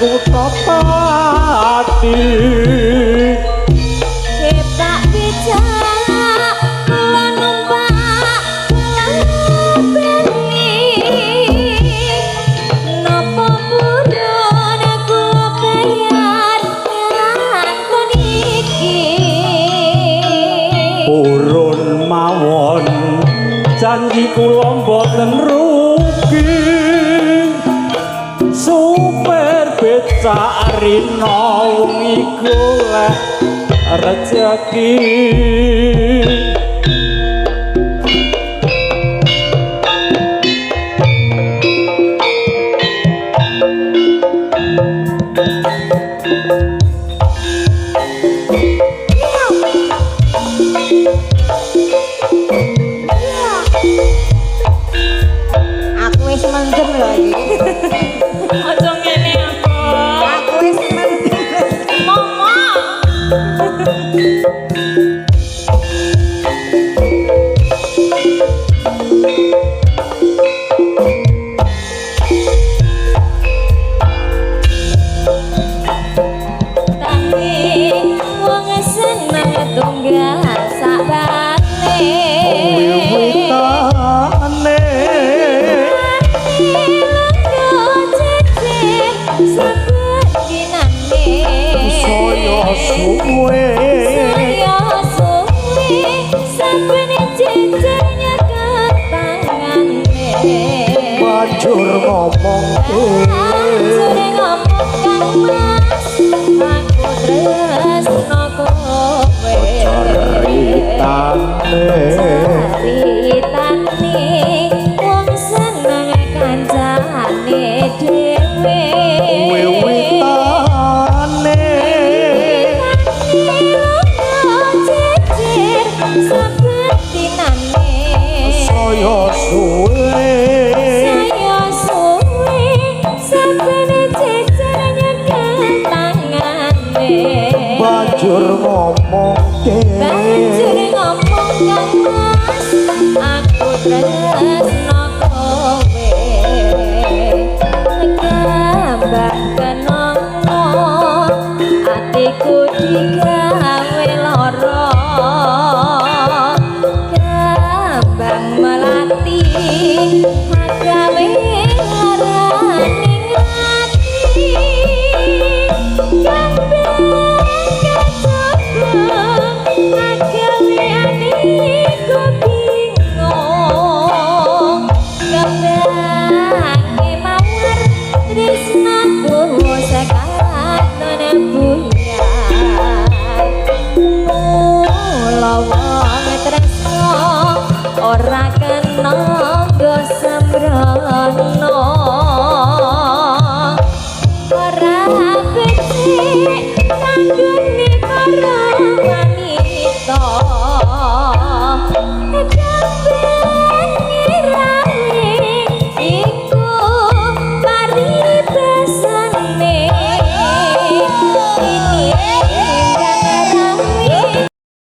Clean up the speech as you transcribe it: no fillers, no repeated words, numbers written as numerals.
kutha Pati. Hebat bijak kula numpak bali, napa purun kula bayar ngangkon iki? Purun mawon, janji kula mboten rugi. Supir becak rina wengi golek rejeki. Aku wis mendem lho iki. Aja ngene aku. Aku wis mendem. Momo. Tapi wong seneng tunggal sakbane. Wiwitane saya suwe, Saya suwe saben jejernya ketangane. Banjur ngomongke, Banjur ngomong Kang Mas, aku tresno kowe. Ceritane Ceritane wong seneng kancane dhewe. Wiwitane Jejer saben dinane. Saya suwe, Saya suwe saben jejer nyekel tangane. Banjur ngomongke, Banjur ngomong Kang Mas, aku tresno kowe. Kembang kenongo atiku digawe lara. Kembang melati agawe laraning ati. Kembang kecubung agawe atiku bingung. Kembange mawar tresnaku sekaton buyar. Mula wong tresno ora kena nggo sembrono. Ora becik kanggone para wanita. Kembang